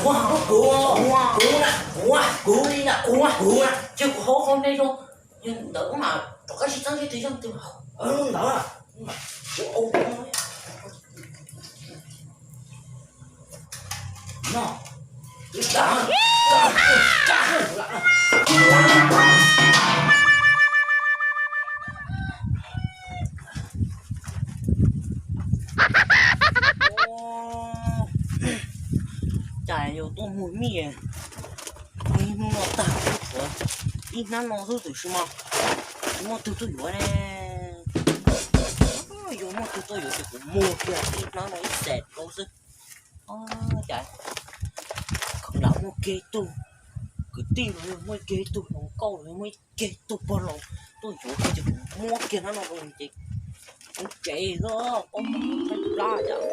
Kuv, kuv, kuv na, kuv, kuv li na, kuv, kuv na, ces kuv hauv hauv ne zoo, yog ntawd mas rov qab tsis txeeb seb tus yog twg. Ntawd, kuv au no. Cas yuav tuaj muag mij, ib hnub no tag xwb, tshuav ib hnab no xwb tiam sis mas tsis muaj twg tuaj yuav ne. Yuav muaj twg tuaj yuav ces kuv muag kiag ib hnab no ib xees rau xwb. Cas kheev lam muaj kiag ib tug kwv tij los yog muaj kiag ib tug hluas nkauj los yog muaj ib kiag ib tug pog laus tuaj yuav kiag ces kuv muab kiag hnab no rau ces kuv tsev xwb, pab muab tshaib plab cas.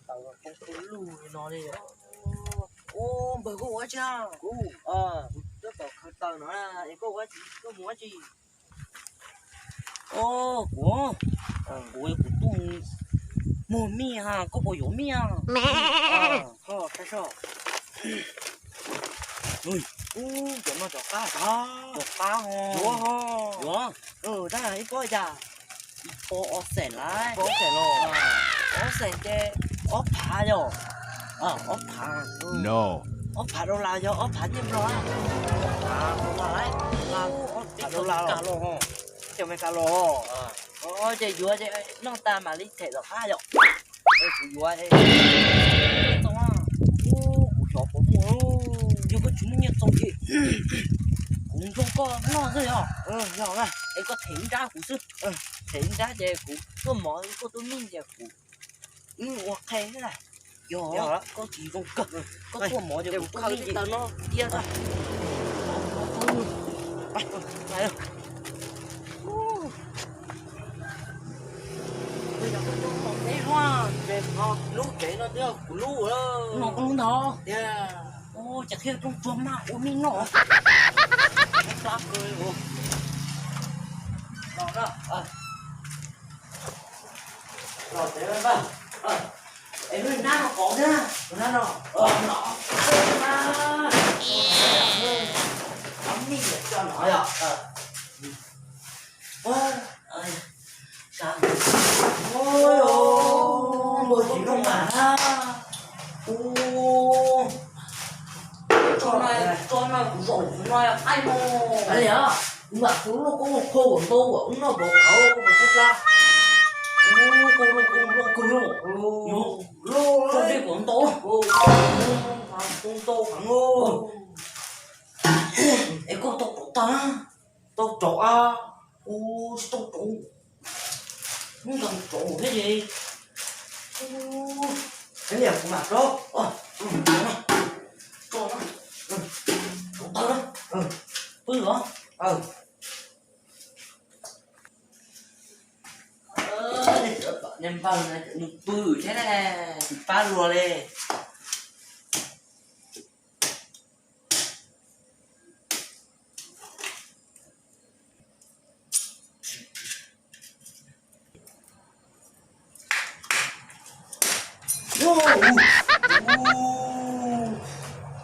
Tau poob kub lug li no li. Ua npawg, koj ua dab tsi? Kuv, kuv tab tom khaws taws no, es koj ua dab tsi, koj mus ua dab tsi? Kuv, kuv, kuv tuaj muag mij ha, koj puas yuav mij? Cov no cov qab, cov qab, yuav, yuav, tab ib pob cas? Ib pob ob xees lawm. Ob xees los? Ob xees ces ob phav yom. Ob phav, ob phav dollar yog ob phav nyiaj Nplog. Ob phav dollar los? Ces yuav ces noj tas mam li them tom qab yom. Kuv yuav, kuv xyov puas muaj. Yog koj tsis muaj nyiaj txaus ces kuv nrog koj noj xwb yog? Es koj them ib nrab kuv xwb. Them ib nrab ces kuv tuaj mov, koj tuaj mij ces kuv ua qhe xwb. Yog, koj tsis zoo kawg, koj tuaj mov ces kuv tuaj mij ces no tiag. Lub tsev no twb yog kuv lub. No koj lub ntag. Ces qhia rooj tsuag mas ua mij noj. Plab kawg li. Los tsev, es lub nab no qauv thiab, tus nab no, no, cov mij coj no yom. Npawg tsis zoo mas na. Ub, tso no, tso no kuv zaum no qaij no. Kuv mam kuv lub koob loo qhau kom ntau kom wb noj pov qhauv koj puas tshaib plab. Ub, koob loo koob loo koob loo. Tso dej kom ntau. Koob ntau heev. Es koj tau rauv tag na? Tau rauv a. Ub, tsis tau rauv. Ub, nqa rauv thiab ces. Ub, kuv mam rauv. Tso na, tso na, rauv tag na. Pw los. Nej npawg no nws pw thiab ne, tsis pab luag li.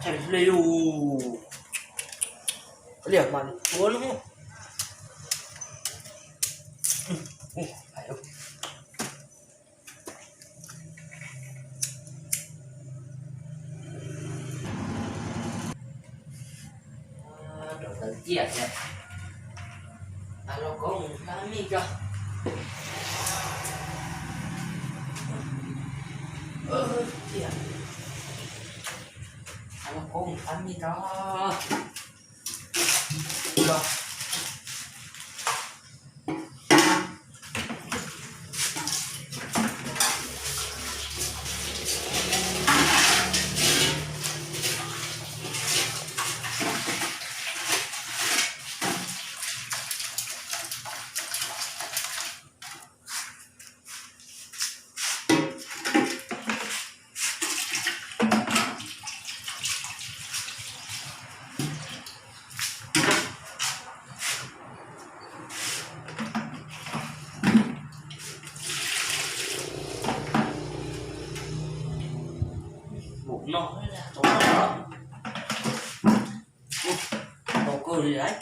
Thaij hle ub. Liam mas tuav lub. Rau tawv ciaj thiab. Los kov mus pab mij tso. Los kov mus pab mij tso. Tau kawg li lauj.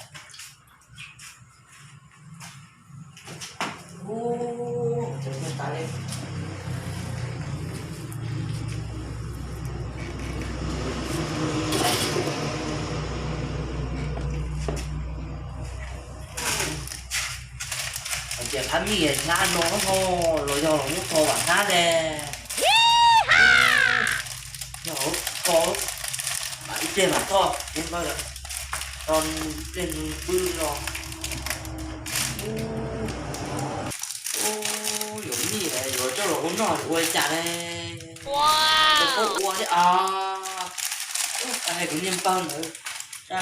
Hais tias phab mij hnab no ho los yog lub tho vam hnab ne. Yog ko, mam ib pliag mam thoj, ib pliag pw no. Yuav mij yuav coj los ua noj ua li cas ne? Ua thiab os. Hais kuv niag npawg ntawd,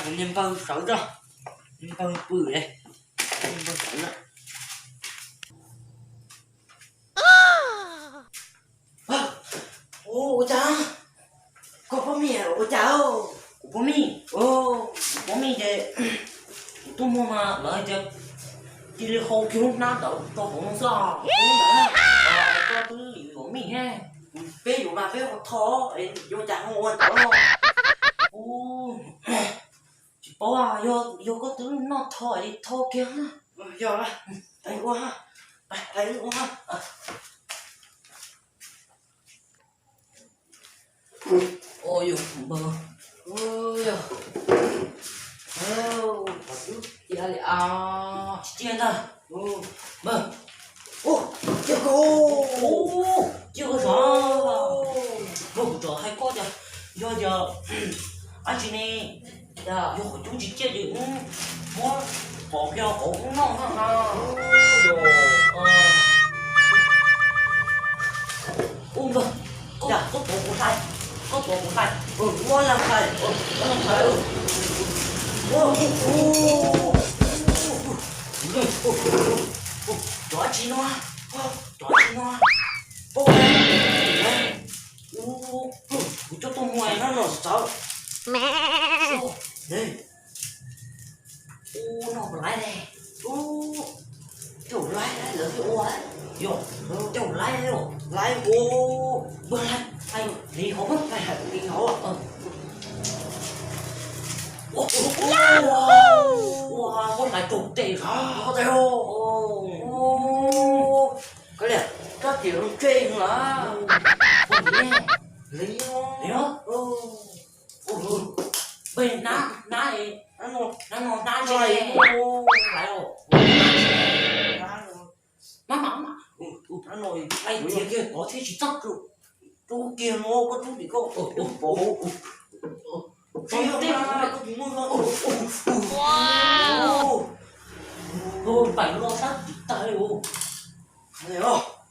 kuv niag npawg sawv tso, niag npawg pw ne, niag npawg sawv na. Ua cas koj pob mij ua cas? Kuv pob mij, kuv pob mij ces kuv tuaj muag mas lawv hais tias cia li hau kiag lub hnab ntawd rau hauv no xwb. Koj twb yuav mij thiab. Peb yuav mas peb ua tho, yuav cas ho ua ntawd no. Tsis paub, yog koj twb noj tho es thau kiag. Yog, peb ua, peb ua. Yog, npawg, yog, qhov twb cia li, tsis cia ntag. Npawg, cia koj, cia koj zov. Npawg, kuv txawm hais koj tias yog tias dab tsi ne, yog qhov cub tsis ciaj ces muab pov kiag hauv qhov noj na. Ub npawg, koj, koj tuav kuv hlais, koj tuav kuv hlais. Muab hlais, muab hlais. Cov dab tsi no, cov dab tsi no. Kuv coj tuaj muag no no txawv. Ub, no puas laib ne? Ub, coj laib lawv thiaj ua. Yog, coj laib, laib ua. Npawg, laib, laib hliv hauv, laib hliv hauv. Ua, ua, ua, ua hlais raug tes, tes. Koj liam, koj tim lub tsev na. Hliv, hliv. Npawg, hnab, hnab, hnab no, hnab tsis laib os. Maj mam, laib tiag kiag tod thiab tsis txaj. Rub kiag no, koj rub tim koj, rub pov. Tsis yog, koj tsis muaj no. Pais no sab tim tag li.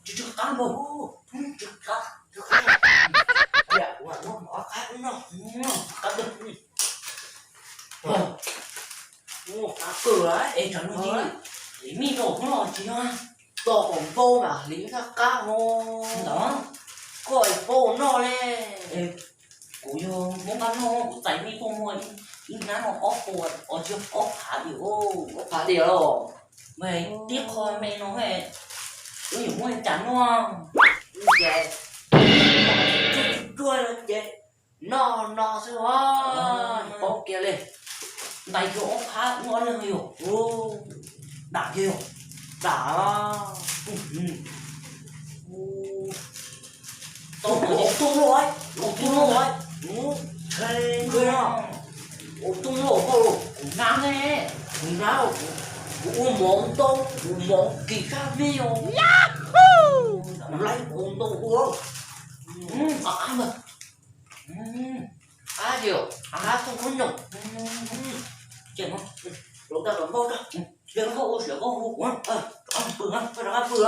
Tsis tsw qab npawg, tsw qab, tsw qab. Qab, qab. Qab kawg, es tsam no hliv mij rau hnub no tsis yog, tos kom npau mas hliv qab qab ho. Ntawd koj es npau noj ne. Kuv yog muab qab noj, kuv txais mij tuaj muag ib hnab no ob puas, os, yog ob phav diam, ob phav diam los. Mas tib qho me no, wb yuav muab li cas noj? Ces tsuag tsuag no ces noj no xwb os, paub kiag li. Ntais kiag ob phav ua leej yog, dam kiag yog, dam. Tau ua tub loj, ua tub loj, ua tub loj koj los kuv nab ne, kuv nab, kuv ua mov ntau, kuv mov kis kab vij os. Kuv laib mov ntau ua. Qab mas, qab yog, qab koj muab nyob. Ces no, los tau los npau rau, ces koj ua siav koj hu kuv, rov qab pw, koj rov qab pw os.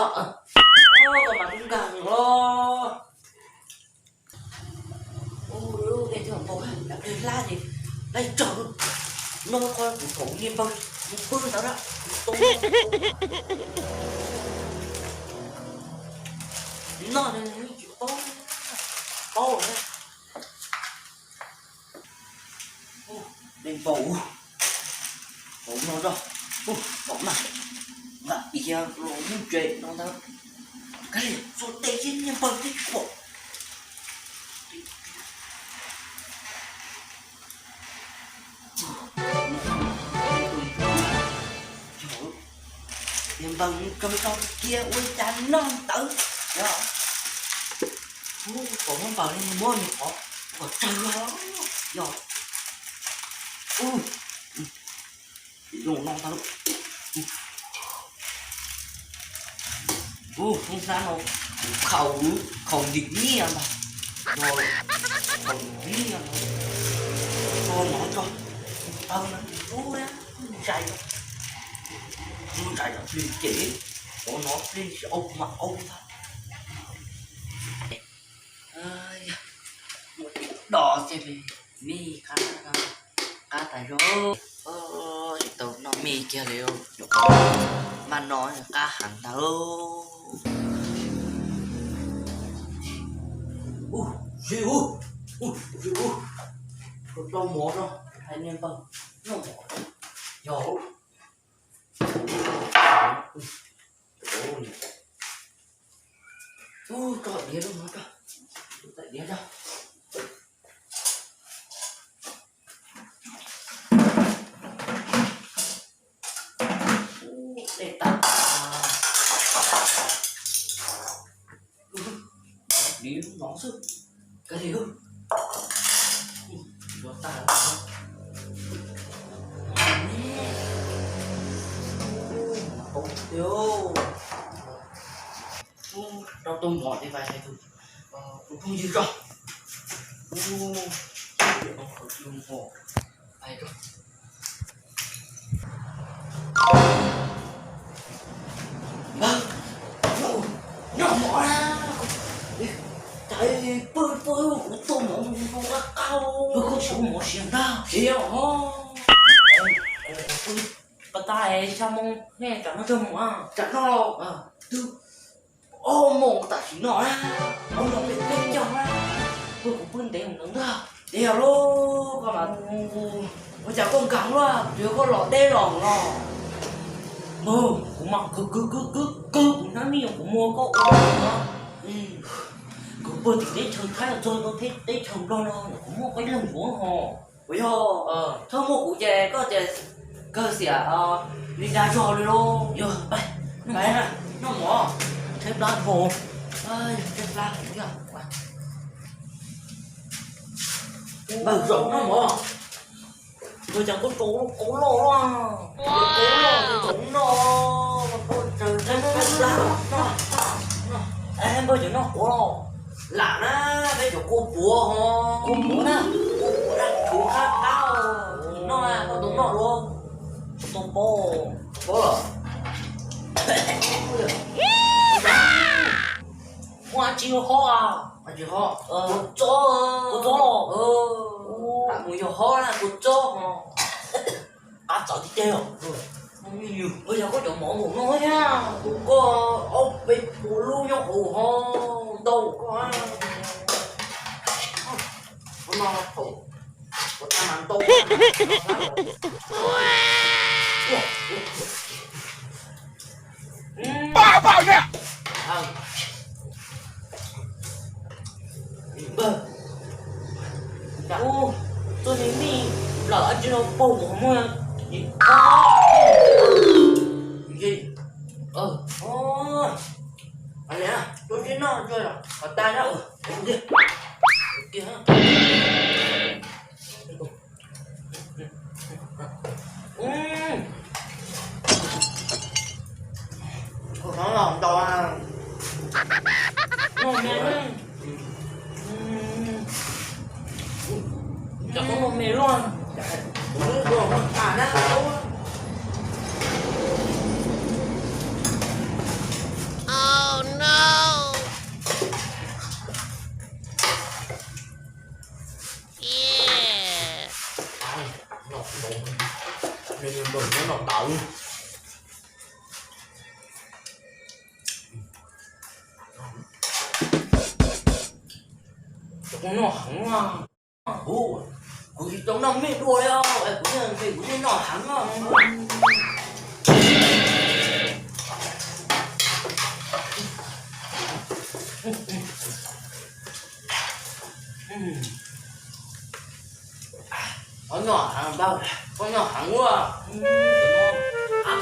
Koj mas kuv nkag os. Ua, es twb npau, hlab ces laib tsawg, noj qhov kuv thaum niag npawg mus pw ntawd na. Noj tsis paub, paub lawm. Ua, npau, npau no tso, npau mas, nqa ib los mus tsev no ntag. Kav liam, txog tes thiab niag npawg twb tsis pom. Npawg kawg tso kiag ua li cas noj ntawd. Yog, ub, pom muab npawg li muab nws qhov kom tsawg los yog. Ub, zoo no ntag. Ub, hnub hnab no kuv khaus, khaus ntim nyiaj ntag. Yog, khaus ntim nyiaj ntag. Tso no tso, npawg no tus ub na, zais, mus zais plig ces, ua no plig tsis au mas au ntag. Muaj tus dos thiaj li, me qab, qab tas zog. Tsis tau noj me kiag li, nyuam qhuav maj no qab heev ntag. Ub, ub, ub, ub, tau mov no, hais niag npawg noj mov yog. Ub, tso diav rau no, tso diav tso. Ub, dej tas. Diav no xwb. Kawg li, yuav tag. Rau tau mov ces vais hais tus, tus phooj ywg tso. Ub, qhov twg mov hais rau. Npawg, noj mov na. Cas pw pw kuv tua mov mus qab qab. Koj siav mov siav ntag. Siav os. Pas tas xya moo ne, tsam no twg mus a? Tsam no twb ob moos tam sim no na, ob moos peb caug na. Pw kuv pw ntev mus ntawd ntag. Tiag lauj, koj mas, ua cas koj nkees luaj, yog koj los deb los no? Npawg, kuv mas kawg kawg kawg kawg kawg, kuv hnab me nyuam kuv muag koj ua no. Kuv pw tim teb chaws Thaib txog rau teb chaws Nplog no kuv muaj peb leeg yuav ho. Ua yog, txhob muaj kuv ces koj ces kawg xiam li dag zog li lauj. Yog, noj mov, tshaib plab dhau. Tshaib plab. Npawg, zaum noj mov. Npawg, cas koj tsaus qaub loj, qaub loj, tsaus noj, tshaib plab. Npawg, cov noj quav los? Lam na, peb cov kua puav ho. Kua puav na? Kua puav daj rhuv qab qab. Noj, koj tau noj dua? Tsis tau paub. Paub los? Muaj dab tsi hob a? Dab tsi hob? Kua txob. Kua txob los? Lam mus yog hob na, kua txob ho. Qab txawv tiag tiag os. Ua yog koj cov mov npaum no thiab, kuv koj ob peb puas lub nyob hauv ho ntau koj. Ua no thaum ua tag mas ntau. Npawg, tuaj ni nej lawm dab tsi no paug mus muaj. Tuaj sib noj, kom tag na. Ntau, noj me, cov koj noj me luaj. Cov koj noj heev. Kuv tsis tau noj me dua li os, kuv yeej, kuv yeej noj heev os. Koj noj heev, koj noj heev ua. Ab,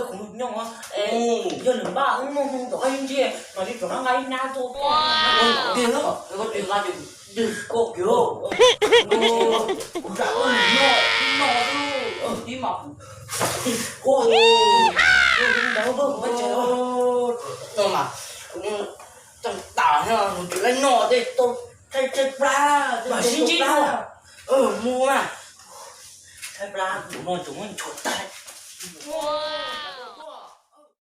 koj khoom nyob. Yog nws npaj wb muaj hmoo tom qab ib ntsis mas li tsoom nab nqa ib nab tuaj. Tiag, koj tsis nqa ces koj kiag. Kuv zam koj noj ib noj xwb, ib mas kuv, ua, ntawd koj mas kuv tseem tas thiab, kuv tsis laib noj tej tau, tshaib tshaib plab, mas sib ntsib plab. Mus mas, tshaib plab, tus no tseem muab nchuav tag.